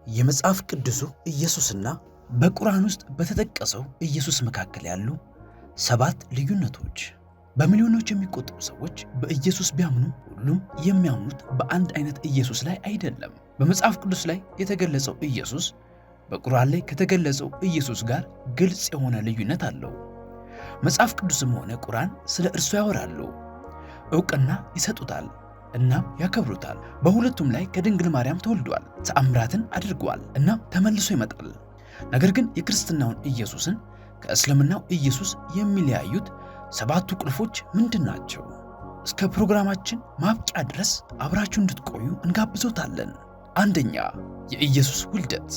የመጽሐፍ ቅዱሱ ኢየሱስና በቁርአን ውስጥ በተጠቀሰው ኢየሱስ መካከል ያሉ ሰባት ልዩነቶች። በሚሊዮኖች የሚቆጠሩ ሰዎች በኢየሱስ ቢያምኑ ሁሉም የሚያምኑት በአንድ አይነት ኢየሱስ ላይ አይደለም። በመጽሐፍ ቅዱስ ላይ የተገለጸው ኢየሱስ በቁርአን ላይ ከተገለጸው ኢየሱስ ጋር ግልጽ የሆነ ልዩነት አለው። መጽሐፍ ቅዱስም ሆነ ቁርአን ስለ እርሱ ያወራሉ፣ ዕውቅና ይሰጡታል፣ እናም ያከብሩታል። በሁለቱም ላይ ከድንግል ማርያም ተወልዷል፣ ተአምራትን አድርጓል፣ እናም ተመልሶ ይመጣል። ነገር ግን የክርስትናውን ኢየሱስን ከእስልምናው ኢየሱስ የሚለያዩት ሰባቱ ቁልፎች ምንድን ናቸው? እስከ ፕሮግራማችን ማብቂያ ድረስ አብራችሁ እንድትቆዩ እንጋብዞታለን። አንደኛ፣ የኢየሱስ ውልደት።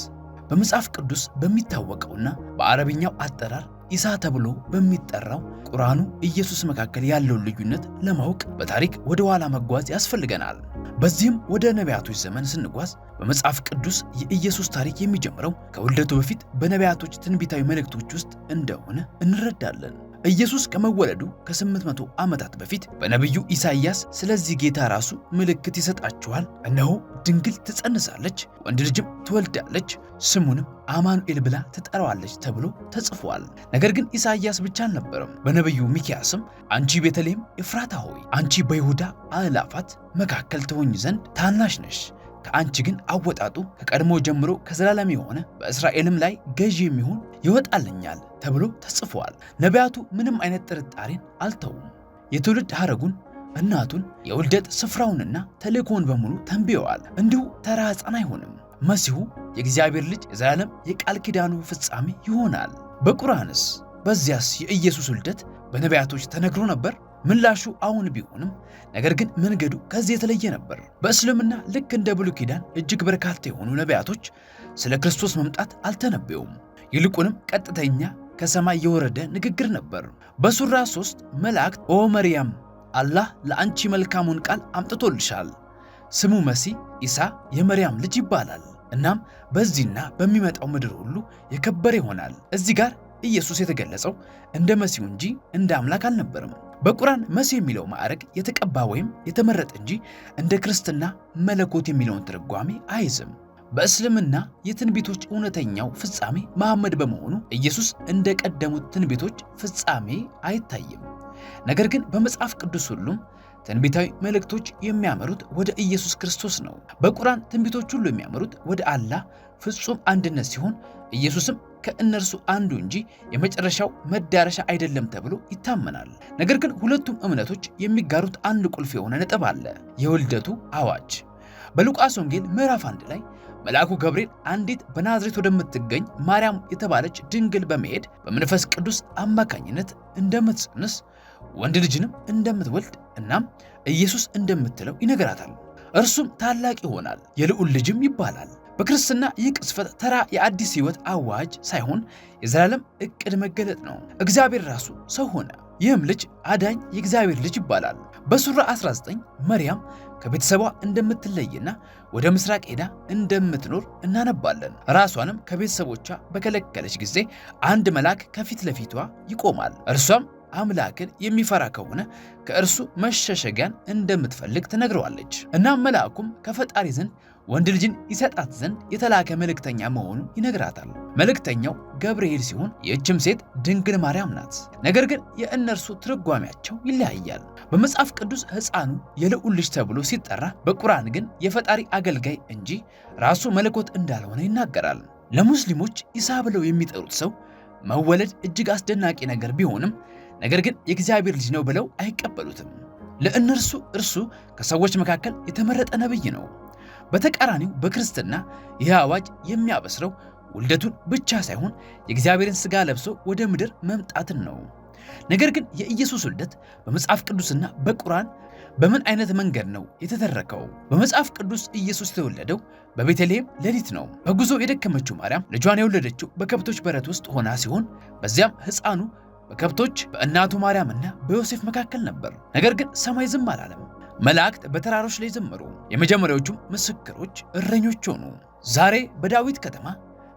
በመጽሐፍ ቅዱስ በሚታወቀውና በአረብኛው አጠራር ኢሳ ተብሎ በሚጠራው ቁርአኑ ኢየሱስ መካከል ያለውን ልዩነት ለማወቅ በታሪክ ወደ ኋላ መጓዝ ያስፈልገናል። በዚህም ወደ ነቢያቶች ዘመን ስንጓዝ በመጽሐፍ ቅዱስ የኢየሱስ ታሪክ የሚጀምረው ከውልደቱ በፊት በነቢያቶች ትንቢታዊ መልእክቶች ውስጥ እንደሆነ እንረዳለን። ኢየሱስ ከመወለዱ ከ800 ዓመታት በፊት በነቢዩ ኢሳይያስ ስለዚህ ጌታ ራሱ ምልክት ይሰጣችኋል፣ እነሆ ድንግል ትጸንሳለች፣ ወንድ ልጅም ትወልዳለች፣ ስሙንም አማኑኤል ብላ ትጠራዋለች ተብሎ ተጽፏል። ነገር ግን ኢሳይያስ ብቻ አልነበረም። በነቢዩ ሚክያስም አንቺ ቤተልሔም ኤፍራታ ሆይ፣ አንቺ በይሁዳ አእላፋት መካከል ትሆኝ ዘንድ ታናሽ ነሽ፣ ከአንቺ ግን አወጣጡ ከቀድሞ ጀምሮ ከዘላለም የሆነ በእስራኤልም ላይ ገዢ የሚሆን ይወጣልኛል ተብሎ ተጽፏል። ነቢያቱ ምንም አይነት ጥርጣሬን አልተውም። የትውልድ ሐረጉን፣ እናቱን፣ የውልደት ስፍራውንና ተልእኮውን በሙሉ ተንብየዋል። እንዲሁ ተራ ሕፃን አይሆንም። መሲሁ የእግዚአብሔር ልጅ፣ የዘላለም የቃል ኪዳኑ ፍጻሜ ይሆናል። በቁርአንስ በዚያስ የኢየሱስ ውልደት በነቢያቶች ተነግሮ ነበር? ምላሹ አሁን ቢሆንም ነገር ግን መንገዱ ከዚህ የተለየ ነበር። በእስልምና ልክ እንደ ብሉይ ኪዳን እጅግ በርካታ የሆኑ ነቢያቶች ስለ ክርስቶስ መምጣት አልተነበዩም። ይልቁንም ቀጥተኛ ከሰማይ የወረደ ንግግር ነበር። በሱራ 3 መላእክት ኦ መርያም፣ አላህ ለአንቺ መልካሙን ቃል አምጥቶልሻል፣ ስሙ መሲህ ኢሳ የመርያም ልጅ ይባላል። እናም በዚህና በሚመጣው ምድር ሁሉ የከበረ ይሆናል። እዚህ ጋር ኢየሱስ የተገለጸው እንደ መሲሁ እንጂ እንደ አምላክ አልነበረም። በቁርአን መሲህ የሚለው ማዕረግ የተቀባ ወይም የተመረጠ እንጂ እንደ ክርስትና መለኮት የሚለውን ትርጓሜ አይዝም። በእስልምና የትንቢቶች እውነተኛው ፍጻሜ መሐመድ በመሆኑ ኢየሱስ እንደ ቀደሙት ትንቢቶች ፍጻሜ አይታይም። ነገር ግን በመጽሐፍ ቅዱስ ሁሉም ትንቢታዊ መልእክቶች የሚያመሩት ወደ ኢየሱስ ክርስቶስ ነው። በቁርአን ትንቢቶች ሁሉ የሚያመሩት ወደ አላህ ፍጹም አንድነት ሲሆን ኢየሱስም ከእነርሱ አንዱ እንጂ የመጨረሻው መዳረሻ አይደለም ተብሎ ይታመናል። ነገር ግን ሁለቱም እምነቶች የሚጋሩት አንድ ቁልፍ የሆነ ነጥብ አለ፣ የውልደቱ አዋጅ። በሉቃስ ወንጌል ምዕራፍ 1 ላይ መልአኩ ገብርኤል አንዲት በናዝሬት ወደምትገኝ ማርያም የተባለች ድንግል በመሄድ በመንፈስ ቅዱስ አማካኝነት እንደምትጸንስ፣ ወንድ ልጅንም እንደምትወልድ እናም ኢየሱስ እንደምትለው ይነግራታል። እርሱም ታላቅ ይሆናል፣ የልዑል ልጅም ይባላል። በክርስትና ይህ ቅስፈት ተራ የአዲስ ሕይወት አዋጅ ሳይሆን የዘላለም ዕቅድ መገለጥ ነው። እግዚአብሔር ራሱ ሰው ሆነ። ይህም ልጅ አዳኝ የእግዚአብሔር ልጅ ይባላል። በሱራ 19 መርያም ከቤተሰቧ እንደምትለይና ወደ ምስራቅ ሄዳ እንደምትኖር እናነባለን። ራሷንም ከቤተሰቦቿ በከለከለች ጊዜ አንድ መልአክ ከፊት ለፊቷ ይቆማል። እርሷም አምላክን የሚፈራ ከሆነ ከእርሱ መሸሸጊያን እንደምትፈልግ ትነግረዋለች። እናም መልአኩም ከፈጣሪ ዘንድ ወንድ ልጅን ይሰጣት ዘንድ የተላከ መልእክተኛ መሆኑን ይነግራታል። መልእክተኛው ገብርኤል ሲሆን ይህችም ሴት ድንግል ማርያም ናት። ነገር ግን የእነርሱ ትርጓሜያቸው ይለያያል። በመጽሐፍ ቅዱስ ሕፃኑ የልዑል ልጅ ተብሎ ሲጠራ፣ በቁርአን ግን የፈጣሪ አገልጋይ እንጂ ራሱ መለኮት እንዳልሆነ ይናገራል። ለሙስሊሞች ኢሳ ብለው የሚጠሩት ሰው መወለድ እጅግ አስደናቂ ነገር ቢሆንም ነገር ግን የእግዚአብሔር ልጅ ነው ብለው አይቀበሉትም። ለእነርሱ እርሱ ከሰዎች መካከል የተመረጠ ነብይ ነው። በተቃራኒው በክርስትና ይህ አዋጅ የሚያበስረው ውልደቱን ብቻ ሳይሆን የእግዚአብሔርን ሥጋ ለብሶ ወደ ምድር መምጣትን ነው። ነገር ግን የኢየሱስ ውልደት በመጽሐፍ ቅዱስና በቁርአን በምን አይነት መንገድ ነው የተተረከው? በመጽሐፍ ቅዱስ ኢየሱስ የተወለደው በቤተልሔም ሌሊት ነው። በጉዞ የደከመችው ማርያም ልጇን የወለደችው በከብቶች በረት ውስጥ ሆና ሲሆን በዚያም ሕፃኑ በከብቶች በእናቱ ማርያምና በዮሴፍ መካከል ነበር። ነገር ግን ሰማይ ዝም አላለም። መላእክት በተራሮች ላይ ዘመሩ። የመጀመሪያዎቹም ምስክሮች እረኞች ሆኑ። ዛሬ በዳዊት ከተማ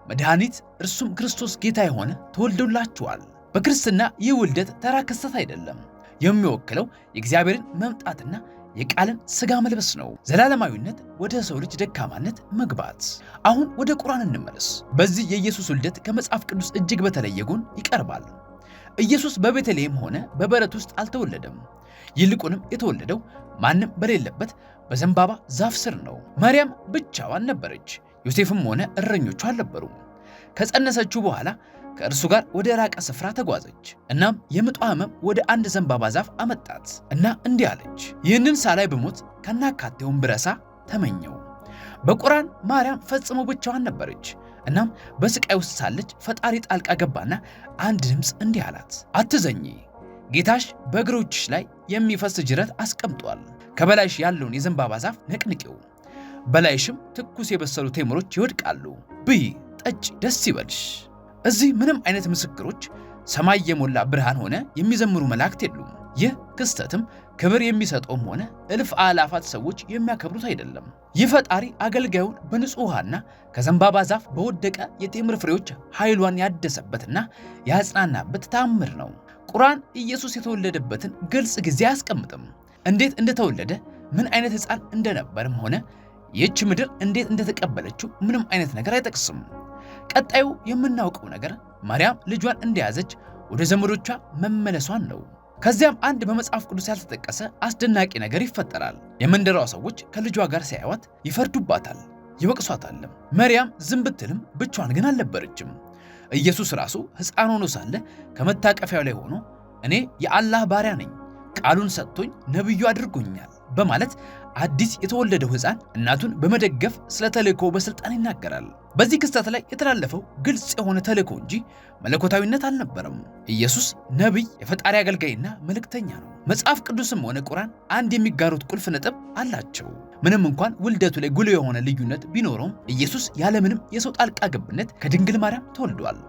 መድኃኒት እርሱም ክርስቶስ ጌታ የሆነ ተወልዶላችኋል። በክርስትና ይህ ውልደት ተራ ክስተት አይደለም። የሚወክለው የእግዚአብሔርን መምጣትና የቃልን ሥጋ መልበስ ነው። ዘላለማዊነት ወደ ሰው ልጅ ደካማነት መግባት። አሁን ወደ ቁርአን እንመለስ። በዚህ የኢየሱስ ውልደት ከመጽሐፍ ቅዱስ እጅግ በተለየ ጎን ይቀርባል። ኢየሱስ በቤተልሔም ሆነ በበረት ውስጥ አልተወለደም። ይልቁንም የተወለደው ማንም በሌለበት በዘንባባ ዛፍ ስር ነው። ማርያም ብቻዋን ነበረች። ዮሴፍም ሆነ እረኞቹ አልነበሩም። ከጸነሰችው በኋላ ከእርሱ ጋር ወደ ራቀ ስፍራ ተጓዘች። እናም የምጧ ሕመም ወደ አንድ ዘንባባ ዛፍ አመጣት እና እንዲህ አለች፣ ይህንን ሳላይ ብሞት ከናካቴውን ብረሳ ተመኘው። በቁርአን ማርያም ፈጽሞ ብቻዋን ነበረች። እናም በስቃይ ውስጥ ሳለች ፈጣሪ ጣልቃ ገባና አንድ ድምፅ እንዲህ አላት፣ አትዘኚ፣ ጌታሽ በእግሮችሽ ላይ የሚፈስ ጅረት አስቀምጧል። ከበላይሽ ያለውን የዘንባባ ዛፍ ነቅንቂው፣ በላይሽም ትኩስ የበሰሉ ቴምሮች ይወድቃሉ። ብይ፣ ጠጪ፣ ደስ ይበልሽ። እዚህ ምንም አይነት ምስክሮች፣ ሰማይ የሞላ ብርሃን ሆነ የሚዘምሩ መላእክት የሉም። ይህ ክስተትም ክብር የሚሰጠውም ሆነ እልፍ አላፋት ሰዎች የሚያከብሩት አይደለም። ይህ ፈጣሪ አገልጋዩን በንጹሕ ውሃና ከዘንባባ ዛፍ በወደቀ የቴምር ፍሬዎች ኃይሏን ያደሰበትና ያጽናናበት ተአምር ነው። ቁርአን ኢየሱስ የተወለደበትን ግልጽ ጊዜ አያስቀምጥም። እንዴት እንደተወለደ፣ ምን አይነት ሕፃን እንደነበርም ሆነ ይህች ምድር እንዴት እንደተቀበለችው ምንም አይነት ነገር አይጠቅስም። ቀጣዩ የምናውቀው ነገር ማርያም ልጇን እንደያዘች ወደ ዘመዶቿ መመለሷን ነው። ከዚያም አንድ በመጽሐፍ ቅዱስ ያልተጠቀሰ አስደናቂ ነገር ይፈጠራል። የመንደሯ ሰዎች ከልጇ ጋር ሲያዩዋት ይፈርዱባታል፣ ይወቅሷታልም። ማርያም ዝም ብትልም ብቻዋን ግን አልነበረችም። ኢየሱስ ራሱ ሕፃን ሆኖ ሳለ ከመታቀፊያው ላይ ሆኖ እኔ የአላህ ባሪያ ነኝ፣ ቃሉን ሰጥቶኝ ነብዩ አድርጎኛል በማለት አዲስ የተወለደው ሕፃን እናቱን በመደገፍ ስለ ተልእኮ በስልጣን ይናገራል። በዚህ ክስተት ላይ የተላለፈው ግልጽ የሆነ ተልእኮ እንጂ መለኮታዊነት አልነበረም። ኢየሱስ ነቢይ፣ የፈጣሪ አገልጋይና መልእክተኛ ነው። መጽሐፍ ቅዱስም ሆነ ቁርአን አንድ የሚጋሩት ቁልፍ ነጥብ አላቸው። ምንም እንኳን ውልደቱ ላይ ጉልህ የሆነ ልዩነት ቢኖረውም ኢየሱስ ያለምንም የሰው ጣልቃ ገብነት ከድንግል ማርያም ተወልዷል።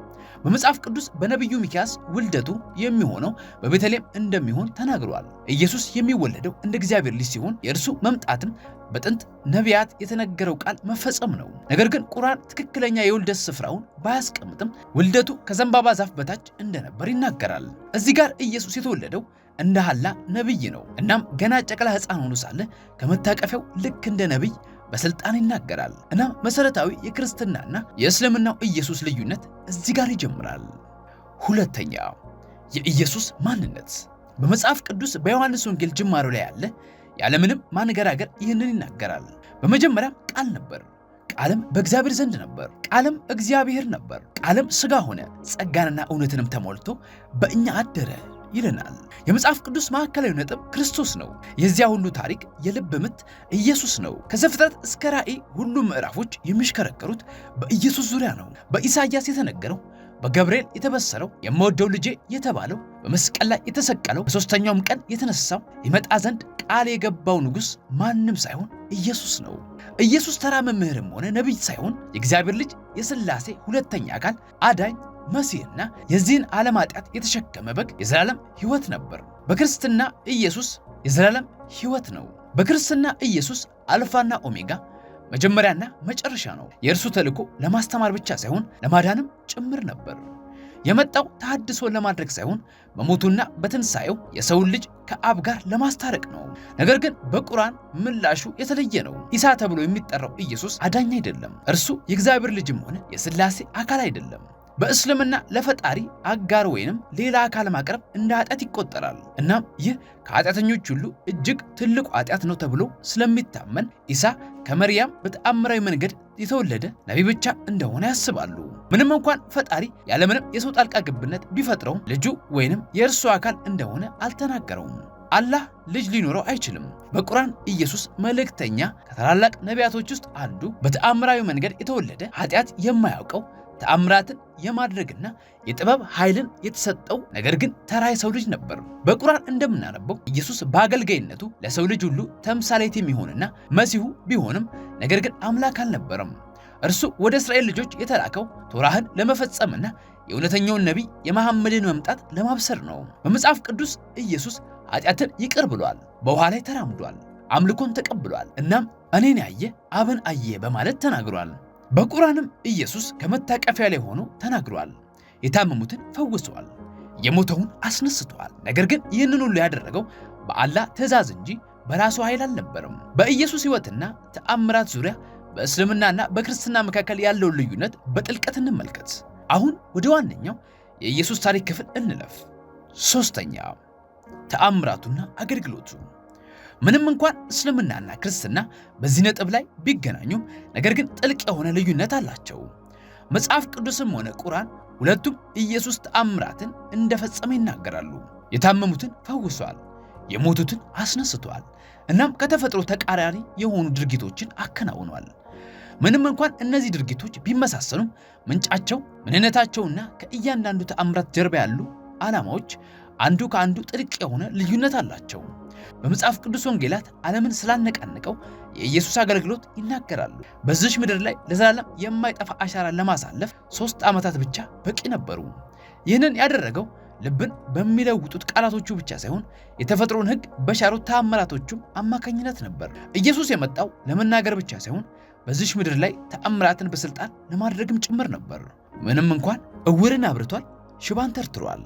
በመጽሐፍ ቅዱስ በነቢዩ ሚክያስ ውልደቱ የሚሆነው በቤተልሔም እንደሚሆን ተናግሯል። ኢየሱስ የሚወለደው እንደ እግዚአብሔር ልጅ ሲሆን የእርሱ መምጣትም በጥንት ነቢያት የተነገረው ቃል መፈጸም ነው። ነገር ግን ቁርአን ትክክለኛ የውልደት ስፍራውን ባያስቀምጥም ውልደቱ ከዘንባባ ዛፍ በታች እንደነበር ይናገራል። እዚህ ጋር ኢየሱስ የተወለደው እንደ ሐላ ነቢይ ነው። እናም ገና ጨቅላ ሕፃን ሆኖ ሳለ ከመታቀፊያው ልክ እንደ ነቢይ በስልጣን ይናገራል። እናም መሰረታዊ የክርስትናና የእስልምናው ኢየሱስ ልዩነት እዚህ ጋር ይጀምራል። ሁለተኛ፣ የኢየሱስ ማንነት። በመጽሐፍ ቅዱስ በዮሐንስ ወንጌል ጅማሮ ላይ ያለ ያለምንም ማንገራገር ይህንን ይናገራል። በመጀመሪያ ቃል ነበር፣ ቃልም በእግዚአብሔር ዘንድ ነበር፣ ቃልም እግዚአብሔር ነበር። ቃልም ሥጋ ሆነ፣ ጸጋንና እውነትንም ተሞልቶ በእኛ አደረ ይለናል። የመጽሐፍ ቅዱስ ማዕከላዊ ነጥብ ክርስቶስ ነው። የዚያ ሁሉ ታሪክ የልብ ምት ኢየሱስ ነው። ከዘፍጥረት እስከ ራእይ ሁሉም ምዕራፎች የሚሽከረከሩት በኢየሱስ ዙሪያ ነው። በኢሳይያስ የተነገረው፣ በገብርኤል የተበሰረው፣ የምወደው ልጄ የተባለው፣ በመስቀል ላይ የተሰቀለው፣ በሦስተኛውም ቀን የተነሳው፣ ይመጣ ዘንድ ቃል የገባው ንጉሥ ማንም ሳይሆን ኢየሱስ ነው። ኢየሱስ ተራ መምህርም ሆነ ነቢይ ሳይሆን የእግዚአብሔር ልጅ፣ የሥላሴ ሁለተኛ አካል፣ አዳኝ መሲህና የዚህን ዓለም ኃጢአት የተሸከመ በግ፣ የዘላለም ሕይወት ነበር። በክርስትና ኢየሱስ የዘላለም ሕይወት ነው። በክርስትና ኢየሱስ አልፋና ኦሜጋ፣ መጀመሪያና መጨረሻ ነው። የእርሱ ተልእኮ ለማስተማር ብቻ ሳይሆን ለማዳንም ጭምር ነበር። የመጣው ተሐድሶን ለማድረግ ሳይሆን በሞቱና በትንሣኤው የሰውን ልጅ ከአብ ጋር ለማስታረቅ ነው። ነገር ግን በቁርአን ምላሹ የተለየ ነው። ኢሳ ተብሎ የሚጠራው ኢየሱስ አዳኝ አይደለም። እርሱ የእግዚአብሔር ልጅም ሆነ የሥላሴ አካል አይደለም። በእስልምና ለፈጣሪ አጋር ወይንም ሌላ አካል ማቅረብ እንደ ኃጢአት ይቆጠራል። እናም ይህ ከኃጢአተኞች ሁሉ እጅግ ትልቁ ኃጢአት ነው ተብሎ ስለሚታመን ኢሳ ከመርያም በተአምራዊ መንገድ የተወለደ ነቢይ ብቻ እንደሆነ ያስባሉ። ምንም እንኳን ፈጣሪ ያለምንም የሰው ጣልቃ ገብነት ቢፈጥረውም ልጁ ወይንም የእርሱ አካል እንደሆነ አልተናገረውም። አላህ ልጅ ሊኖረው አይችልም። በቁርአን ኢየሱስ መልእክተኛ፣ ከታላላቅ ነቢያቶች ውስጥ አንዱ፣ በተአምራዊ መንገድ የተወለደ፣ ኃጢአት የማያውቀው፣ ተአምራትን የማድረግና የጥበብ ኃይልን የተሰጠው ነገር ግን ተራ የሰው ልጅ ነበር። በቁርአን እንደምናነበው ኢየሱስ በአገልጋይነቱ ለሰው ልጅ ሁሉ ተምሳሌት የሚሆንና መሲሁ ቢሆንም ነገር ግን አምላክ አልነበረም። እርሱ ወደ እስራኤል ልጆች የተላከው ቶራህን ለመፈጸምና የእውነተኛውን ነቢይ የመሐመድን መምጣት ለማብሰር ነው። በመጽሐፍ ቅዱስ ኢየሱስ ኃጢአትን ይቅር ብሏል፣ በውሃ ላይ ተራምዷል፣ አምልኮን ተቀብሏል። እናም እኔን ያየ አብን አየ በማለት ተናግሯል። በቁርአንም ኢየሱስ ከመታቀፊያ ላይ ሆኖ ተናግሯል። የታመሙትን ፈውሷል፣ የሞተውን አስነስቷል። ነገር ግን ይህንን ሁሉ ያደረገው በአላህ ትእዛዝ እንጂ በራሱ ኃይል አልነበረም። በኢየሱስ ሕይወትና ተአምራት ዙሪያ በእስልምናና በክርስትና መካከል ያለውን ልዩነት በጥልቀት እንመልከት። አሁን ወደ ዋነኛው የኢየሱስ ታሪክ ክፍል እንለፍ። ሶስተኛ፣ ተአምራቱና አገልግሎቱ። ምንም እንኳን እስልምናና ክርስትና በዚህ ነጥብ ላይ ቢገናኙም ነገር ግን ጥልቅ የሆነ ልዩነት አላቸው። መጽሐፍ ቅዱስም ሆነ ቁርአን ሁለቱም ኢየሱስ ተአምራትን እንደፈጸመ ይናገራሉ። የታመሙትን ፈውሷል፣ የሞቱትን አስነስቷል፣ እናም ከተፈጥሮ ተቃራኒ የሆኑ ድርጊቶችን አከናውኗል። ምንም እንኳን እነዚህ ድርጊቶች ቢመሳሰሉም ምንጫቸው፣ ምንነታቸውና ከእያንዳንዱ ተአምራት ጀርባ ያሉ ዓላማዎች አንዱ ከአንዱ ጥልቅ የሆነ ልዩነት አላቸው። በመጽሐፍ ቅዱስ ወንጌላት ዓለምን ስላነቃነቀው የኢየሱስ አገልግሎት ይናገራሉ። በዚች ምድር ላይ ለዘላለም የማይጠፋ አሻራ ለማሳለፍ 3 ዓመታት ብቻ በቂ ነበሩ። ይህንን ያደረገው ልብን በሚለውጡት ቃላቶቹ ብቻ ሳይሆን የተፈጥሮን ሕግ በሻሩት ተአምራቶቹም አማካኝነት ነበር። ኢየሱስ የመጣው ለመናገር ብቻ ሳይሆን በዚች ምድር ላይ ተአምራትን በስልጣን ለማድረግም ጭምር ነበር። ምንም እንኳን እውርን አብርቷል፣ ሽባን ተርትሯል፣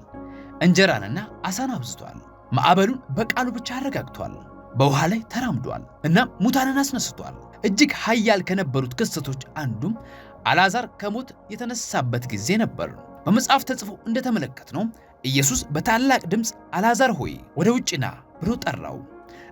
እንጀራንና አሳን አብዝቷል፣ ማዕበሉን በቃሉ ብቻ አረጋግቷል፣ በውሃ ላይ ተራምዷል፣ እናም ሙታንን አስነስቷል። እጅግ ኃያል ከነበሩት ክስተቶች አንዱም አልዓዛር ከሞት የተነሳበት ጊዜ ነበር። በመጽሐፍ ተጽፎ እንደተመለከትነው ኢየሱስ በታላቅ ድምፅ አልዓዛር ሆይ ወደ ውጭ ና ብሎ ጠራው።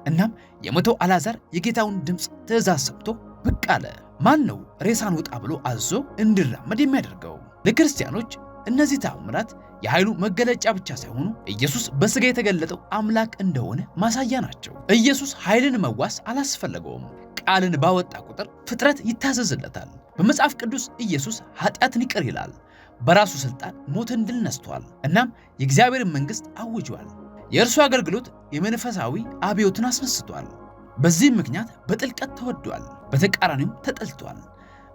እናም የሞተው አልዓዛር የጌታውን ድምፅ ትእዛዝ ሰምቶ ብቅ አለ። ማን ነው ሬሳን ውጣ ብሎ አዞ እንዲራመድ የሚያደርገው? ለክርስቲያኖች እነዚህ ተአምራት የኃይሉ መገለጫ ብቻ ሳይሆኑ ኢየሱስ በሥጋ የተገለጠው አምላክ እንደሆነ ማሳያ ናቸው። ኢየሱስ ኃይልን መዋስ አላስፈለገውም። ቃልን ባወጣ ቁጥር ፍጥረት ይታዘዝለታል። በመጽሐፍ ቅዱስ ኢየሱስ ኃጢአትን ይቅር ይላል፣ በራሱ ሥልጣን ሞትን ድል ነስቷል፣ እናም የእግዚአብሔርን መንግሥት አውጇል። የእርሱ አገልግሎት የመንፈሳዊ አብዮትን አስነስቷል። በዚህም ምክንያት በጥልቀት ተወዷል፣ በተቃራኒውም ተጠልቷል።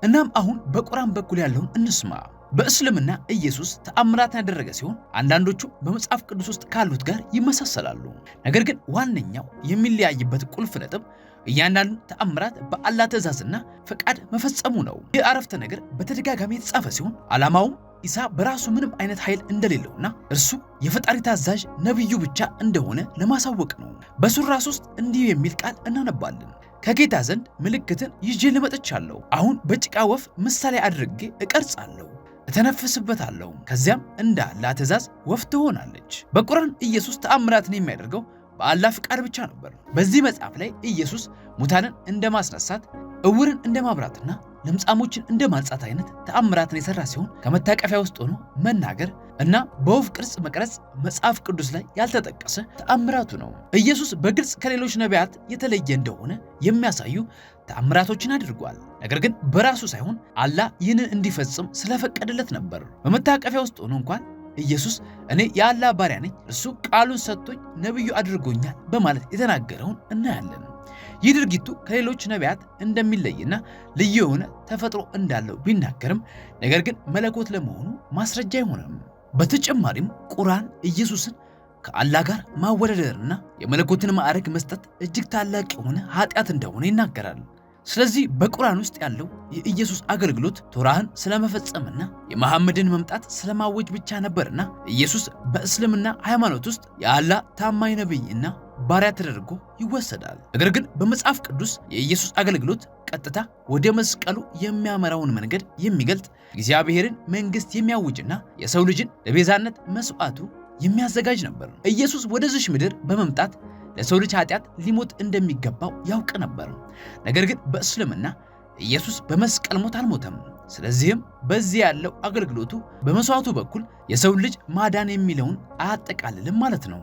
እናም አሁን በቁርአን በኩል ያለውን እንስማ። በእስልምና ኢየሱስ ተአምራትን ያደረገ ሲሆን አንዳንዶቹ በመጽሐፍ ቅዱስ ውስጥ ካሉት ጋር ይመሳሰላሉ። ነገር ግን ዋነኛው የሚለያይበት ቁልፍ ነጥብ እያንዳንዱ ተአምራት በአላህ ትእዛዝና ፈቃድ መፈጸሙ ነው። ይህ አረፍተ ነገር በተደጋጋሚ የተጻፈ ሲሆን ዓላማውም ኢሳ በራሱ ምንም አይነት ኃይል እንደሌለውና እርሱ የፈጣሪ ታዛዥ ነብዩ ብቻ እንደሆነ ለማሳወቅ ነው። በሱራ 3 እንዲህ የሚል ቃል እናነባለን። ከጌታ ዘንድ ምልክትን ይዤ ልመጥቻለሁ። አሁን በጭቃ ወፍ ምሳሌ አድርጌ እቀርጻለሁ፣ እተነፍስበታለሁ፣ ከዚያም እንደ አላህ ትእዛዝ ወፍ ትሆናለች። በቁርአን ኢየሱስ ተአምራትን የሚያደርገው በአላህ ፍቃድ ብቻ ነበር። በዚህ መጽሐፍ ላይ ኢየሱስ ሙታንን እንደማስነሳት፣ እውርን እንደማብራትና ለምጻሞችን እንደማንጻት አይነት ተአምራትን የሰራ ሲሆን ከመታቀፊያ ውስጥ ሆኖ መናገር እና በወፍ ቅርጽ መቅረጽ መጽሐፍ ቅዱስ ላይ ያልተጠቀሰ ተአምራቱ ነው። ኢየሱስ በግልጽ ከሌሎች ነቢያት የተለየ እንደሆነ የሚያሳዩ ተአምራቶችን አድርጓል። ነገር ግን በራሱ ሳይሆን አላህ ይህንን እንዲፈጽም ስለፈቀደለት ነበር። በመታቀፊያ ውስጥ ሆኖ እንኳን ኢየሱስ እኔ የአላህ ባሪያ ነኝ፣ እርሱ ቃሉን ሰጥቶኝ ነብዩ አድርጎኛል በማለት የተናገረውን እናያለን። ይህ ድርጊቱ ከሌሎች ነቢያት እንደሚለይና ልዩ የሆነ ተፈጥሮ እንዳለው ቢናገርም ነገር ግን መለኮት ለመሆኑ ማስረጃ አይሆንም። በተጨማሪም ቁርአን ኢየሱስን ከአላህ ጋር ማወዳደርና የመለኮትን ማዕረግ መስጠት እጅግ ታላቅ የሆነ ኃጢአት እንደሆነ ይናገራል። ስለዚህ በቁርአን ውስጥ ያለው የኢየሱስ አገልግሎት ቶራህን ስለመፈጸምና የመሐመድን መምጣት ስለማወጅ ብቻ ነበርና ኢየሱስ በእስልምና ሃይማኖት ውስጥ የአላህ ታማኝ ነቢይና ባሪያ ተደርጎ ይወሰዳል። ነገር ግን በመጽሐፍ ቅዱስ የኢየሱስ አገልግሎት ቀጥታ ወደ መስቀሉ የሚያመራውን መንገድ የሚገልጥ፣ እግዚአብሔርን መንግሥት የሚያውጅና የሰው ልጅን ለቤዛነት መስዋዕቱ የሚያዘጋጅ ነበር። ኢየሱስ ወደዚች ምድር በመምጣት ለሰው ልጅ ኃጢአት ሊሞት እንደሚገባው ያውቅ ነበር። ነገር ግን በእስልምና ኢየሱስ በመስቀል ሞት አልሞተም። ስለዚህም በዚህ ያለው አገልግሎቱ በመስዋዕቱ በኩል የሰው ልጅ ማዳን የሚለውን አያጠቃልልም ማለት ነው።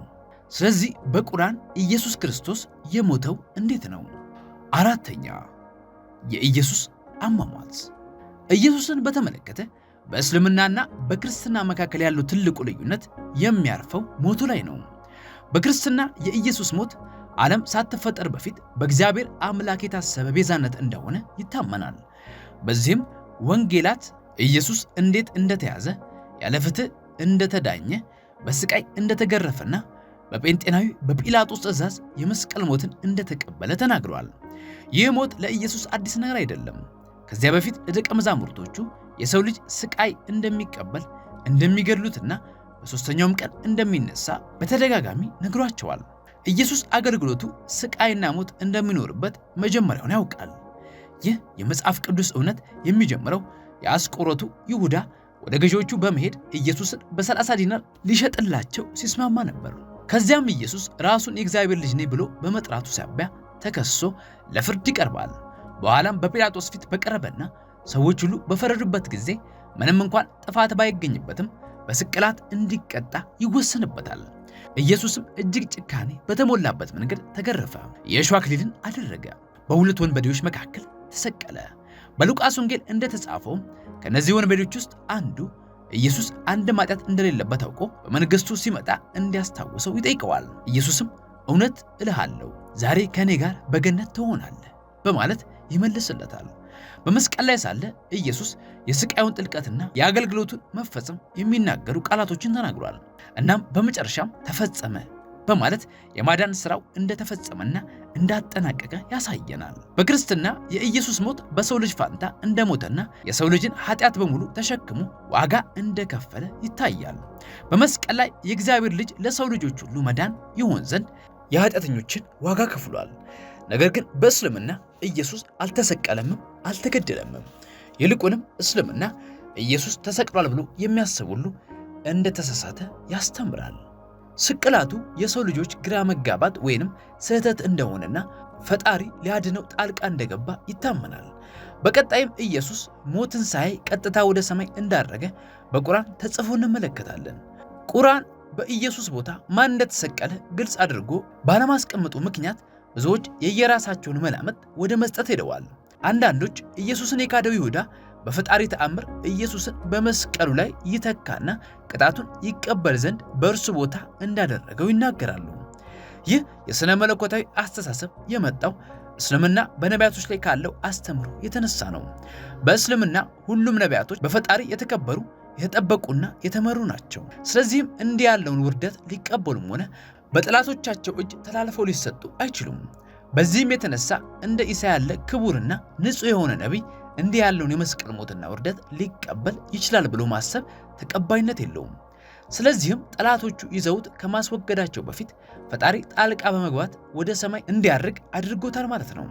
ስለዚህ በቁርአን ኢየሱስ ክርስቶስ የሞተው እንዴት ነው? አራተኛ፣ የኢየሱስ አሟሟት። ኢየሱስን በተመለከተ በእስልምናና በክርስትና መካከል ያለው ትልቁ ልዩነት የሚያርፈው ሞቱ ላይ ነው። በክርስትና የኢየሱስ ሞት ዓለም ሳትፈጠር በፊት በእግዚአብሔር አምላክ የታሰበ ቤዛነት እንደሆነ ይታመናል። በዚህም ወንጌላት ኢየሱስ እንዴት እንደተያዘ፣ ያለ ፍትሕ እንደተዳኘ፣ በስቃይ እንደተገረፈና በጴንጤናዊ በጲላጦስ ትእዛዝ የመስቀል ሞትን እንደተቀበለ ተናግረዋል። ይህ ሞት ለኢየሱስ አዲስ ነገር አይደለም። ከዚያ በፊት ለደቀ መዛሙርቶቹ የሰው ልጅ ስቃይ እንደሚቀበል፣ እንደሚገድሉትና በሦስተኛውም ቀን እንደሚነሳ በተደጋጋሚ ነግሯቸዋል። ኢየሱስ አገልግሎቱ ስቃይና ሞት እንደሚኖርበት መጀመሪያውን ያውቃል። ይህ የመጽሐፍ ቅዱስ እውነት የሚጀምረው የአስቆሮቱ ይሁዳ ወደ ገዢዎቹ በመሄድ ኢየሱስን በ30 ዲናር ሊሸጥላቸው ሲስማማ ነበር። ከዚያም ኢየሱስ ራሱን የእግዚአብሔር ልጅ ነኝ ብሎ በመጥራቱ ሳቢያ ተከሶ ለፍርድ ይቀርባል። በኋላም በጲላጦስ ፊት በቀረበና ሰዎች ሁሉ በፈረዱበት ጊዜ ምንም እንኳን ጥፋት ባይገኝበትም በስቅላት እንዲቀጣ ይወሰንበታል። ኢየሱስም እጅግ ጭካኔ በተሞላበት መንገድ ተገረፈ። የእሾህ አክሊልን አደረገ። በሁለት ወንበዴዎች መካከል ተሰቀለ። በሉቃስ ወንጌል እንደተጻፈው ከነዚህ ወንበዴዎች ውስጥ አንዱ ኢየሱስ አንድ ኃጢአት እንደሌለበት አውቆ በመንግሥቱ ሲመጣ እንዲያስታውሰው ይጠይቀዋል። ኢየሱስም እውነት እልሃለሁ ዛሬ ከእኔ ጋር በገነት ትሆናለህ በማለት ይመልስለታል። በመስቀል ላይ ሳለ ኢየሱስ የስቃዩን ጥልቀትና የአገልግሎቱን መፈጸም የሚናገሩ ቃላቶችን ተናግሯል። እናም በመጨረሻም ተፈጸመ በማለት የማዳን ስራው እንደተፈጸመና እንዳጠናቀቀ ያሳየናል። በክርስትና የኢየሱስ ሞት በሰው ልጅ ፋንታ እንደሞተና የሰው ልጅን ኃጢአት በሙሉ ተሸክሞ ዋጋ እንደከፈለ ይታያል። በመስቀል ላይ የእግዚአብሔር ልጅ ለሰው ልጆች ሁሉ መዳን ይሆን ዘንድ የኃጢአተኞችን ዋጋ ከፍሏል። ነገር ግን በእስልምና ኢየሱስ አልተሰቀለምም፣ አልተገደለምም። ይልቁንም እስልምና ኢየሱስ ተሰቅሏል ብሎ የሚያስብ ሁሉ እንደተሳሳተ ያስተምራል። ስቅላቱ የሰው ልጆች ግራ መጋባት ወይንም ስህተት እንደሆነና ፈጣሪ ሊያድነው ጣልቃ እንደገባ ይታመናል። በቀጣይም ኢየሱስ ሞትን ሳያይ ቀጥታ ወደ ሰማይ እንዳረገ በቁርአን ተጽፎ እንመለከታለን። ቁርአን በኢየሱስ ቦታ ማን እንደተሰቀለ ግልጽ አድርጎ ባለማስቀመጡ ምክንያት ብዙዎች የየራሳቸውን መላምት ወደ መስጠት ሄደዋል። አንዳንዶች ኢየሱስን የካደው ይሁዳ በፈጣሪ ተአምር ኢየሱስን በመስቀሉ ላይ ይተካና ቅጣቱን ይቀበል ዘንድ በእርሱ ቦታ እንዳደረገው ይናገራሉ። ይህ የሥነ መለኮታዊ አስተሳሰብ የመጣው እስልምና በነቢያቶች ላይ ካለው አስተምሮ የተነሳ ነው። በእስልምና ሁሉም ነቢያቶች በፈጣሪ የተከበሩ፣ የተጠበቁና የተመሩ ናቸው። ስለዚህም እንዲህ ያለውን ውርደት ሊቀበሉም ሆነ በጠላቶቻቸው እጅ ተላልፈው ሊሰጡ አይችሉም። በዚህም የተነሳ እንደ ኢሳ ያለ ክቡርና ንጹሕ የሆነ ነቢይ እንዲህ ያለውን የመስቀል ሞትና ውርደት ሊቀበል ይችላል ብሎ ማሰብ ተቀባይነት የለውም። ስለዚህም ጠላቶቹ ይዘውት ከማስወገዳቸው በፊት ፈጣሪ ጣልቃ በመግባት ወደ ሰማይ እንዲያርግ አድርጎታል ማለት ነው።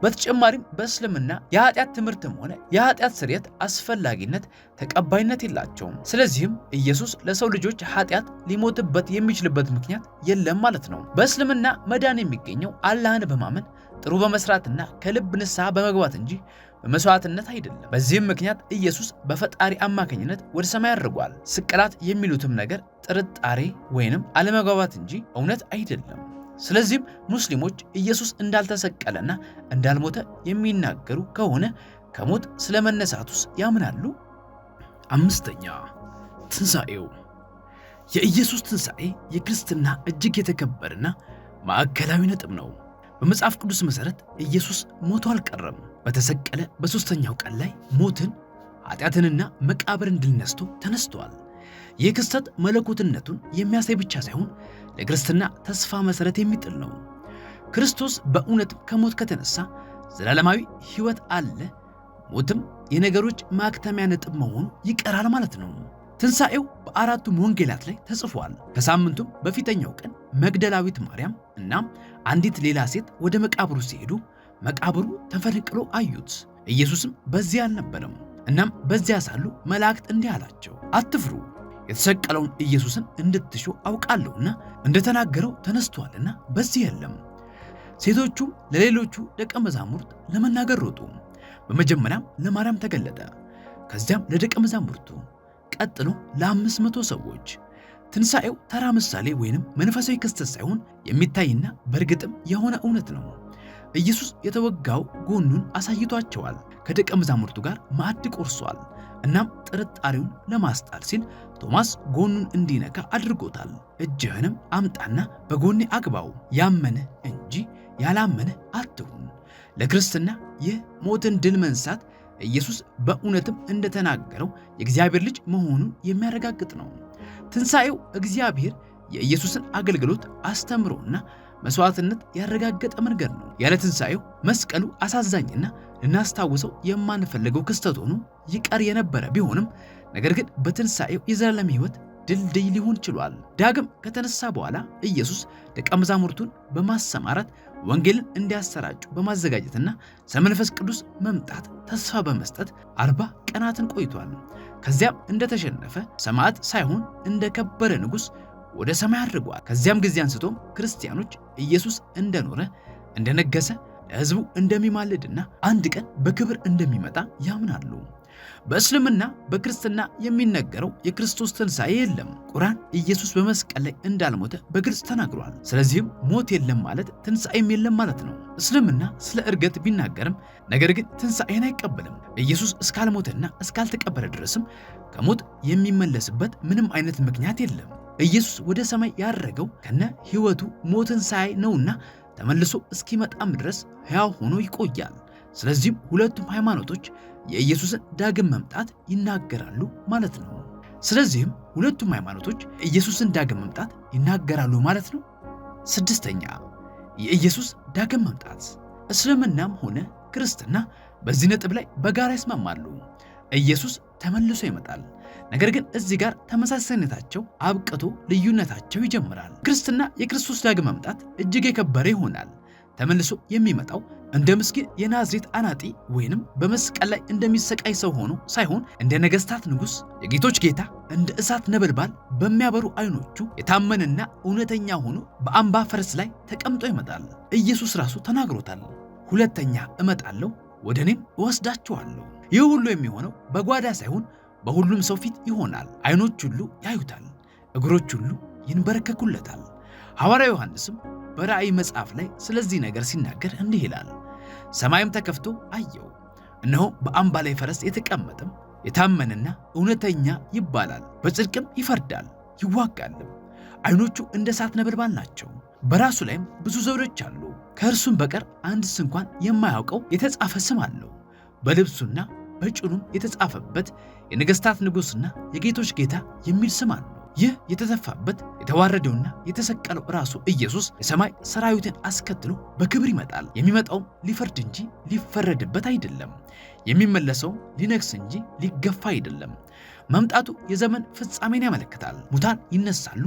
በተጨማሪም በእስልምና የኃጢአት ትምህርትም ሆነ የኃጢአት ስርየት አስፈላጊነት ተቀባይነት የላቸውም። ስለዚህም ኢየሱስ ለሰው ልጆች ኃጢአት ሊሞትበት የሚችልበት ምክንያት የለም ማለት ነው። በእስልምና መዳን የሚገኘው አላህን በማመን፣ ጥሩ በመስራትና ከልብ ንስሐ በመግባት እንጂ በመስዋዕትነት አይደለም። በዚህም ምክንያት ኢየሱስ በፈጣሪ አማካኝነት ወደ ሰማይ አድርጓል። ስቅላት የሚሉትም ነገር ጥርጣሬ ወይንም አለመግባባት እንጂ እውነት አይደለም። ስለዚህም ሙስሊሞች ኢየሱስ እንዳልተሰቀለና እንዳልሞተ የሚናገሩ ከሆነ ከሞት ስለመነሳቱስ ያምናሉ? አምስተኛ፣ ትንሣኤው። የኢየሱስ ትንሣኤ የክርስትና እጅግ የተከበረና ማዕከላዊ ነጥብ ነው። በመጽሐፍ ቅዱስ መሠረት ኢየሱስ ሞቶ አልቀረም። በተሰቀለ በሦስተኛው ቀን ላይ ሞትን፣ ኃጢአትንና መቃብርን ድል ነስቶ ተነስቷል። ይህ ክስተት መለኮትነቱን የሚያሳይ ብቻ ሳይሆን ለክርስትና ተስፋ መሠረት የሚጥል ነው። ክርስቶስ በእውነትም ከሞት ከተነሳ ዘላለማዊ ሕይወት አለ፣ ሞትም የነገሮች ማክተሚያ ነጥብ መሆኑ ይቀራል ማለት ነው። ትንሣኤው በአራቱም ወንጌላት ላይ ተጽፏል። ከሳምንቱም በፊተኛው ቀን መግደላዊት ማርያም እና አንዲት ሌላ ሴት ወደ መቃብሩ ሲሄዱ መቃብሩ ተፈንቅሎ አዩት። ኢየሱስም በዚያ አልነበረም። እናም በዚያ ሳሉ መላእክት እንዲህ አላቸው፣ አትፍሩ፣ የተሰቀለውን ኢየሱስን እንድትሹ አውቃለሁና እንደተናገረው ተነስቷልና በዚህ የለም። ሴቶቹም ለሌሎቹ ደቀ መዛሙርት ለመናገር ሮጡ። በመጀመሪያም ለማርያም ተገለጠ፣ ከዚያም ለደቀ መዛሙርቱ፣ ቀጥሎ ለ500 ሰዎች። ትንሣኤው ተራ ምሳሌ ወይንም መንፈሳዊ ክስተት ሳይሆን የሚታይና በእርግጥም የሆነ እውነት ነው። ኢየሱስ የተወጋው ጎኑን አሳይቷቸዋል። ከደቀ መዛሙርቱ ጋር ማዕድ ቆርሷል። እናም ጥርጣሬውን ለማስጣል ሲል ቶማስ ጎኑን እንዲነካ አድርጎታል። እጅህንም አምጣና በጎኔ አግባው፣ ያመነ እንጂ ያላመነ አትሁን። ለክርስትና ይህ ሞትን ድል መንሳት ኢየሱስ በእውነትም እንደተናገረው የእግዚአብሔር ልጅ መሆኑን የሚያረጋግጥ ነው። ትንሣኤው እግዚአብሔር የኢየሱስን አገልግሎት አስተምሮና መስዋዕትነት ያረጋገጠ መንገድ ነው። ያለ ትንሣኤው መስቀሉ አሳዛኝና ልናስታውሰው የማንፈልገው ክስተት ሆኖ ይቀር የነበረ ቢሆንም፣ ነገር ግን በትንሣኤው የዘላለም ሕይወት ድልድይ ሊሆን ችሏል። ዳግም ከተነሳ በኋላ ኢየሱስ ደቀ መዛሙርቱን በማሰማራት ወንጌልን እንዲያሰራጩ በማዘጋጀትና ስለ መንፈስ ቅዱስ መምጣት ተስፋ በመስጠት 40 ቀናትን ቆይቷል። ከዚያም እንደተሸነፈ ሰማዕት ሳይሆን እንደከበረ ንጉሥ ወደ ሰማይ አድርጓል። ከዚያም ጊዜ አንስቶም ክርስቲያኖች ኢየሱስ እንደኖረ፣ እንደነገሰ፣ ለሕዝቡ እንደሚማልድና አንድ ቀን በክብር እንደሚመጣ ያምናሉ። በእስልምና በክርስትና የሚነገረው የክርስቶስ ትንሣኤ የለም። ቁርአን ኢየሱስ በመስቀል ላይ እንዳልሞተ በግልጽ ተናግሯል። ስለዚህም ሞት የለም ማለት ትንሣኤም የለም ማለት ነው። እስልምና ስለ ዕርገት ቢናገርም ነገር ግን ትንሣኤን አይቀበልም። ኢየሱስ እስካልሞተና እስካልተቀበረ ድረስም ከሞት የሚመለስበት ምንም አይነት ምክንያት የለም። ኢየሱስ ወደ ሰማይ ያረገው ከነ ሕይወቱ ሞትን ሳያይ ነውና ተመልሶ እስኪመጣም ድረስ ሕያው ሆኖ ይቆያል። ስለዚህም ሁለቱም ሃይማኖቶች የኢየሱስን ዳግም መምጣት ይናገራሉ ማለት ነው። ስለዚህም ሁለቱም ሃይማኖቶች የኢየሱስን ዳግም መምጣት ይናገራሉ ማለት ነው። ስድስተኛ፣ የኢየሱስ ዳግም መምጣት። እስልምናም ሆነ ክርስትና በዚህ ነጥብ ላይ በጋራ ይስማማሉ። ኢየሱስ ተመልሶ ይመጣል። ነገር ግን እዚህ ጋር ተመሳሳይነታቸው አብቅቶ ልዩነታቸው ይጀምራል። ክርስትና የክርስቶስ ዳግም መምጣት እጅግ የከበረ ይሆናል። ተመልሶ የሚመጣው እንደ ምስኪን የናዝሬት አናጢ ወይንም በመስቀል ላይ እንደሚሰቃይ ሰው ሆኖ ሳይሆን እንደ ነገስታት ንጉሥ፣ የጌቶች ጌታ፣ እንደ እሳት ነበልባል በሚያበሩ አይኖቹ የታመነና እውነተኛ ሆኖ በአምባ ፈረስ ላይ ተቀምጦ ይመጣል። ኢየሱስ ራሱ ተናግሮታል። ሁለተኛ እመጣለሁ፣ ወደ እኔም እወስዳችኋለሁ። ይህ ሁሉ የሚሆነው በጓዳ ሳይሆን በሁሉም ሰው ፊት ይሆናል። አይኖች ሁሉ ያዩታል፣ እግሮች ሁሉ ይንበረከኩለታል። ሐዋርያው ዮሐንስም በራእይ መጽሐፍ ላይ ስለዚህ ነገር ሲናገር እንዲህ ይላል። ሰማይም ተከፍቶ አየው፣ እነሆ በአምባ ላይ ፈረስ የተቀመጠም የታመነና እውነተኛ ይባላል፣ በጽድቅም ይፈርዳል ይዋጋልም። አይኖቹ እንደ እሳት ነበልባል ናቸው፣ በራሱ ላይም ብዙ ዘውዶች አሉ። ከእርሱም በቀር አንድስ እንኳን የማያውቀው የተጻፈ ስም አለው። በልብሱና በጭኑም የተጻፈበት የነገሥታት ንጉሥና የጌቶች ጌታ የሚል ስም አለው። ይህ የተተፋበት የተዋረደውና የተሰቀለው ራሱ ኢየሱስ የሰማይ ሰራዊትን አስከትሎ በክብር ይመጣል። የሚመጣውም ሊፈርድ እንጂ ሊፈረድበት አይደለም። የሚመለሰውም ሊነግስ እንጂ ሊገፋ አይደለም። መምጣቱ የዘመን ፍጻሜን ያመለክታል። ሙታን ይነሳሉ፣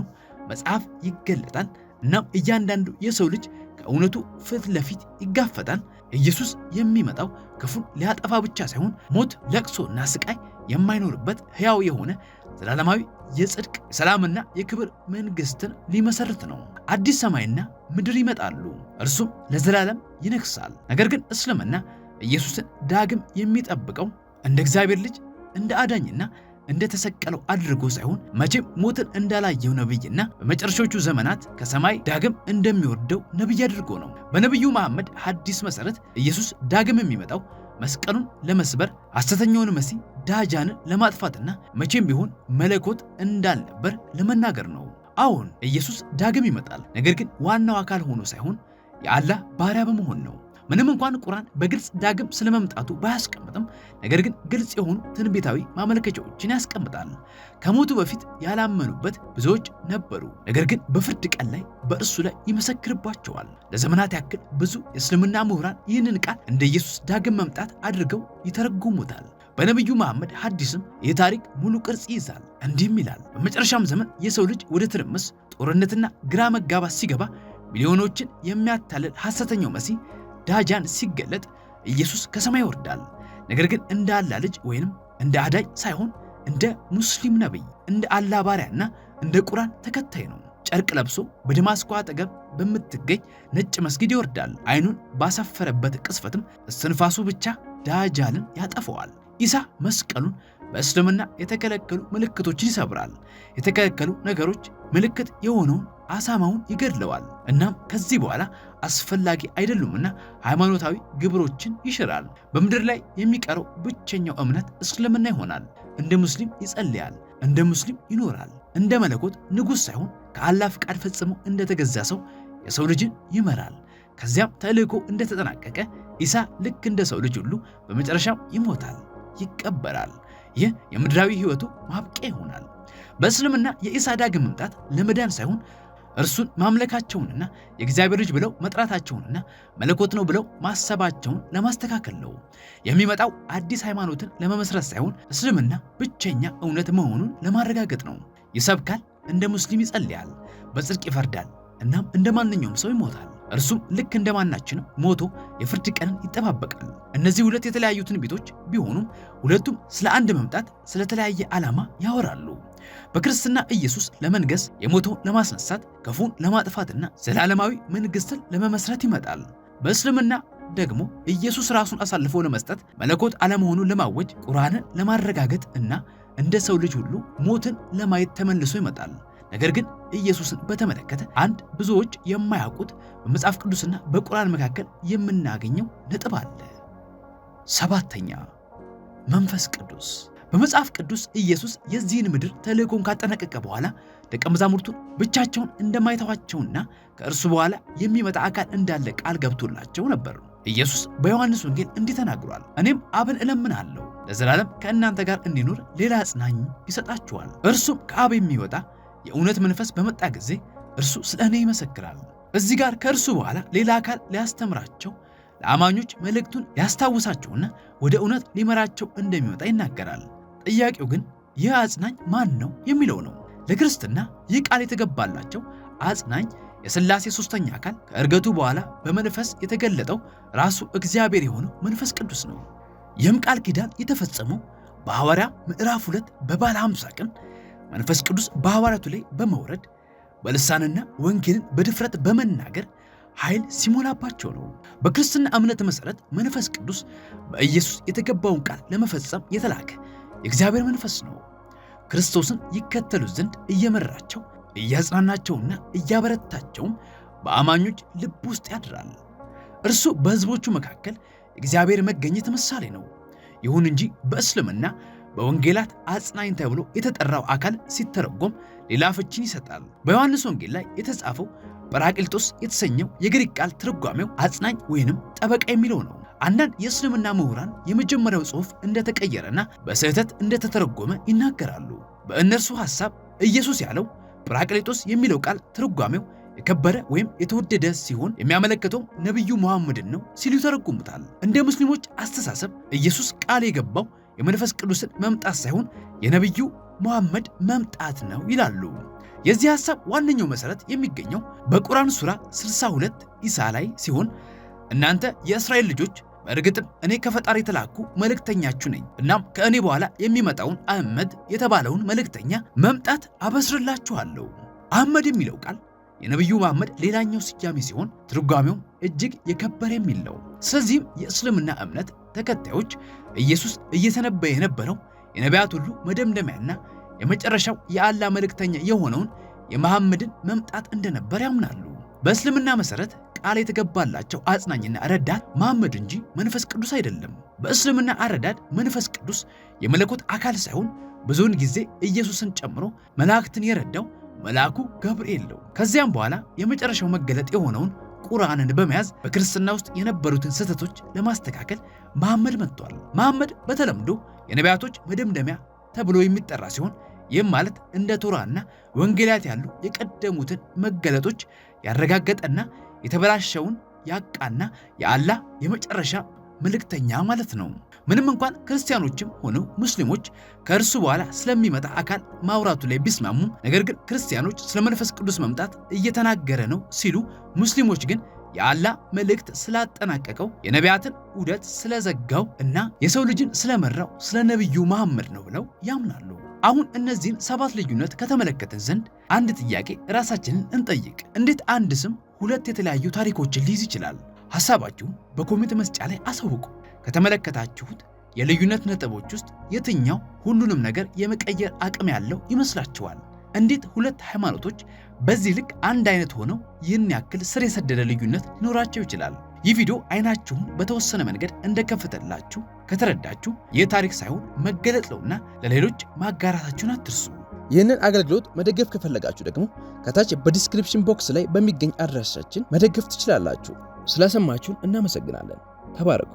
መጽሐፍ ይገለጣል። እናም እያንዳንዱ የሰው ልጅ ከእውነቱ ፊት ለፊት ይጋፈጣል። ኢየሱስ የሚመጣው ክፉን ሊያጠፋ ብቻ ሳይሆን ሞት፣ ለቅሶና ስቃይ የማይኖርበት ሕያው የሆነ ዘላለማዊ የጽድቅ የሰላምና የክብር መንግስትን ሊመሰርት ነው። አዲስ ሰማይና ምድር ይመጣሉ፣ እርሱም ለዘላለም ይነግሳል። ነገር ግን እስልምና ኢየሱስን ዳግም የሚጠብቀው እንደ እግዚአብሔር ልጅ፣ እንደ አዳኝና እንደ ተሰቀለው አድርጎ ሳይሆን መቼም ሞትን እንዳላየው ነብይና በመጨረሻዎቹ ዘመናት ከሰማይ ዳግም እንደሚወርደው ነብይ አድርጎ ነው። በነብዩ መሐመድ ሐዲስ መሰረት ኢየሱስ ዳግም የሚመጣው መስቀሉን ለመስበር፣ ሐሰተኛውን መሲህ ዳጃንን ለማጥፋትና መቼም ቢሆን መለኮት እንዳልነበር ለመናገር ነው። አዎን ኢየሱስ ዳግም ይመጣል። ነገር ግን ዋናው አካል ሆኖ ሳይሆን የአላህ ባሪያ በመሆን ነው። ምንም እንኳን ቁርአን በግልጽ ዳግም ስለመምጣቱ ባያስቀምጥም ነገር ግን ግልጽ የሆኑ ትንቢታዊ ማመልከቻዎችን ያስቀምጣል። ከሞቱ በፊት ያላመኑበት ብዙዎች ነበሩ፣ ነገር ግን በፍርድ ቀን ላይ በእርሱ ላይ ይመሰክርባቸዋል። ለዘመናት ያክል ብዙ የእስልምና ምሁራን ይህንን ቃል እንደ ኢየሱስ ዳግም መምጣት አድርገው ይተረጉሙታል። በነቢዩ መሐመድ ሐዲስም ይህ ታሪክ ሙሉ ቅርጽ ይይዛል። እንዲህም ይላል። በመጨረሻም ዘመን የሰው ልጅ ወደ ትርምስ፣ ጦርነትና ግራ መጋባት ሲገባ ሚሊዮኖችን የሚያታልል ሐሰተኛው መሲህ ዳጃን ሲገለጥ ኢየሱስ ከሰማይ ይወርዳል። ነገር ግን እንደ አላህ ልጅ ወይንም እንደ አዳኝ ሳይሆን እንደ ሙስሊም ነቢይ፣ እንደ አላህ ባሪያና እንደ ቁርአን ተከታይ ነው። ጨርቅ ለብሶ በደማስቆ አጠገብ በምትገኝ ነጭ መስጊድ ይወርዳል። አይኑን ባሰፈረበት ቅጽበትም እስትንፋሱ ብቻ ዳጃልን ያጠፈዋል። ኢሳ መስቀሉን በእስልምና የተከለከሉ ምልክቶችን ይሰብራል። የተከለከሉ ነገሮች ምልክት የሆነውን አሳማውን ይገድለዋል። እናም ከዚህ በኋላ አስፈላጊ አይደሉምና ሃይማኖታዊ ግብሮችን ይሽራል። በምድር ላይ የሚቀረው ብቸኛው እምነት እስልምና ይሆናል። እንደ ሙስሊም ይጸልያል፣ እንደ ሙስሊም ይኖራል። እንደ መለኮት ንጉሥ ሳይሆን ከአላህ ፍቃድ ፈጽሞ እንደተገዛ ሰው የሰው ልጅን ይመራል። ከዚያም ተልእኮ እንደተጠናቀቀ ኢሳ ልክ እንደ ሰው ልጅ ሁሉ በመጨረሻም ይሞታል፣ ይቀበራል። ይህ የምድራዊ ሕይወቱ ማብቂያ ይሆናል። በእስልምና የኢሳ ዳግም መምጣት ለመዳን ሳይሆን እርሱን ማምለካቸውንና የእግዚአብሔር ልጅ ብለው መጥራታቸውንና መለኮት ነው ብለው ማሰባቸውን ለማስተካከል ነው። የሚመጣው አዲስ ሃይማኖትን ለመመስረት ሳይሆን እስልምና ብቸኛ እውነት መሆኑን ለማረጋገጥ ነው። ይሰብካል፣ እንደ ሙስሊም ይጸልያል፣ በጽድቅ ይፈርዳል፣ እናም እንደ ማንኛውም ሰው ይሞታል። እርሱም ልክ እንደማናችንም ሞቶ የፍርድ ቀንን ይጠባበቃል። እነዚህ ሁለት የተለያዩ ትንቢቶች ቢሆኑም ሁለቱም ስለ አንድ መምጣት፣ ስለተለያየ ዓላማ ያወራሉ። በክርስትና ኢየሱስ ለመንገስ፣ የሞተውን ለማስነሳት፣ ክፉን ለማጥፋትና ዘላለማዊ መንግስትን ለመመስረት ይመጣል። በእስልምና ደግሞ ኢየሱስ ራሱን አሳልፎ ለመስጠት፣ መለኮት አለመሆኑን ለማወጅ፣ ቁርአንን ለማረጋገጥ እና እንደ ሰው ልጅ ሁሉ ሞትን ለማየት ተመልሶ ይመጣል። ነገር ግን ኢየሱስን በተመለከተ አንድ ብዙዎች የማያውቁት በመጽሐፍ ቅዱስና በቁርአን መካከል የምናገኘው ነጥብ አለ። ሰባተኛ፣ መንፈስ ቅዱስ። በመጽሐፍ ቅዱስ ኢየሱስ የዚህን ምድር ተልእኮን ካጠናቀቀ በኋላ ደቀ መዛሙርቱን ብቻቸውን እንደማይተዋቸውና ከእርሱ በኋላ የሚመጣ አካል እንዳለ ቃል ገብቶላቸው ነበር። ኢየሱስ በዮሐንስ ወንጌል እንዲህ ተናግሯል። እኔም አብን እለምናለሁ፣ ለዘላለም ከእናንተ ጋር እንዲኖር ሌላ አጽናኝ ይሰጣችኋል። እርሱም ከአብ የሚወጣ የእውነት መንፈስ በመጣ ጊዜ እርሱ ስለ እኔ ይመሰክራል። እዚህ ጋር ከእርሱ በኋላ ሌላ አካል ሊያስተምራቸው፣ ለአማኞች መልእክቱን ሊያስታውሳቸውና ወደ እውነት ሊመራቸው እንደሚመጣ ይናገራል። ጥያቄው ግን ይህ አጽናኝ ማን ነው የሚለው ነው። ለክርስትና ይህ ቃል የተገባላቸው አጽናኝ የሥላሴ ሦስተኛ አካል፣ ከዕርገቱ በኋላ በመንፈስ የተገለጠው ራሱ እግዚአብሔር የሆነው መንፈስ ቅዱስ ነው። ይህም ቃል ኪዳን የተፈጸመው በሐዋርያ ምዕራፍ 2 በበዓለ 50 ቀን መንፈስ ቅዱስ በሐዋርያቱ ላይ በመውረድ በልሳንና ወንጌልን በድፍረት በመናገር ኃይል ሲሞላባቸው ነው። በክርስትና እምነት መሠረት መንፈስ ቅዱስ በኢየሱስ የተገባውን ቃል ለመፈጸም የተላከ የእግዚአብሔር መንፈስ ነው። ክርስቶስን ይከተሉ ዘንድ እየመራቸው፣ እያጽናናቸውና እያበረታቸውም በአማኞች ልብ ውስጥ ያድራል። እርሱ በሕዝቦቹ መካከል የእግዚአብሔር መገኘት ምሳሌ ነው። ይሁን እንጂ በእስልምና በወንጌላት አጽናኝ ተብሎ የተጠራው አካል ሲተረጎም ሌላ ፍቺን ይሰጣል። በዮሐንስ ወንጌል ላይ የተጻፈው ጰራቅሊጦስ የተሰኘው የግሪክ ቃል ትርጓሜው አጽናኝ ወይንም ጠበቃ የሚለው ነው። አንዳንድ የእስልምና ምሁራን የመጀመሪያው ጽሑፍ እንደተቀየረና በስህተት እንደተተረጎመ ይናገራሉ። በእነርሱ ሐሳብ ኢየሱስ ያለው ጰራቅሊጦስ የሚለው ቃል ትርጓሜው የከበረ ወይም የተወደደ ሲሆን የሚያመለክተው ነቢዩ መሐመድን ነው ሲሉ ይተረጉሙታል። እንደ ሙስሊሞች አስተሳሰብ ኢየሱስ ቃል የገባው የመንፈስ ቅዱስን መምጣት ሳይሆን የነቢዩ መሐመድ መምጣት ነው ይላሉ። የዚህ ሐሳብ ዋነኛው መሠረት የሚገኘው በቁርአን ሱራ 62 ኢሳ ላይ ሲሆን፣ እናንተ የእስራኤል ልጆች፣ በእርግጥም እኔ ከፈጣሪ የተላኩ መልእክተኛችሁ ነኝ። እናም ከእኔ በኋላ የሚመጣውን አህመድ የተባለውን መልእክተኛ መምጣት አበስርላችኋለሁ። አህመድ የሚለው ቃል የነቢዩ መሐመድ ሌላኛው ስያሜ ሲሆን ትርጓሜውም እጅግ የከበረ የሚል ነው። ስለዚህም የእስልምና እምነት ተከታዮች ኢየሱስ እየተነበየ የነበረው የነቢያት ሁሉ መደምደሚያና የመጨረሻው የአላህ መልእክተኛ የሆነውን የመሐመድን መምጣት እንደነበር ያምናሉ። በእስልምና መሰረት ቃል የተገባላቸው አጽናኝና ረዳት መሐመድ እንጂ መንፈስ ቅዱስ አይደለም። በእስልምና አረዳድ መንፈስ ቅዱስ የመለኮት አካል ሳይሆን ብዙውን ጊዜ ኢየሱስን ጨምሮ መላእክትን የረዳው መልአኩ ገብርኤል ነው። ከዚያም በኋላ የመጨረሻው መገለጥ የሆነውን ቁርአንን በመያዝ በክርስትና ውስጥ የነበሩትን ስህተቶች ለማስተካከል መሐመድ መጥቷል። መሐመድ በተለምዶ የነቢያቶች መደምደሚያ ተብሎ የሚጠራ ሲሆን ይህም ማለት እንደ ቶራና ወንጌላት ያሉ የቀደሙትን መገለጦች ያረጋገጠና የተበላሸውን ያቃና የአላህ የመጨረሻ መልእክተኛ ማለት ነው። ምንም እንኳን ክርስቲያኖችም ሆነው ሙስሊሞች ከእርሱ በኋላ ስለሚመጣ አካል ማውራቱ ላይ ቢስማሙም፣ ነገር ግን ክርስቲያኖች ስለ መንፈስ ቅዱስ መምጣት እየተናገረ ነው ሲሉ፣ ሙስሊሞች ግን የአላህ መልእክት ስላጠናቀቀው፣ የነቢያትን ዑደት ስለዘጋው እና የሰው ልጅን ስለመራው ስለ ነቢዩ መሐመድ ነው ብለው ያምናሉ። አሁን እነዚህን ሰባት ልዩነት ከተመለከትን ዘንድ አንድ ጥያቄ ራሳችንን እንጠይቅ። እንዴት አንድ ስም ሁለት የተለያዩ ታሪኮችን ሊይዝ ይችላል? ሐሳባችሁን በ comment መስጫ ላይ አሳውቁ። ከተመለከታችሁት የልዩነት ነጥቦች ውስጥ የትኛው ሁሉንም ነገር የመቀየር አቅም ያለው ይመስላችኋል? እንዴት ሁለት ሃይማኖቶች በዚህ ልክ አንድ አይነት ሆነው ይህን ያክል ስር የሰደደ ልዩነት ሊኖራቸው ይችላል? ይህ ቪዲዮ አይናችሁን በተወሰነ መንገድ እንደከፈተላችሁ ከተረዳችሁ ይህ ታሪክ ሳይሆን መገለጥ ነውና ለሌሎች ማጋራታችሁን አትርሱ። ይህንን አገልግሎት መደገፍ ከፈለጋችሁ ደግሞ ከታች በ description box ላይ በሚገኝ አድራሻችን መደገፍ ትችላላችሁ። ስለሰማችሁን እናመሰግናለን። ተባረኩ።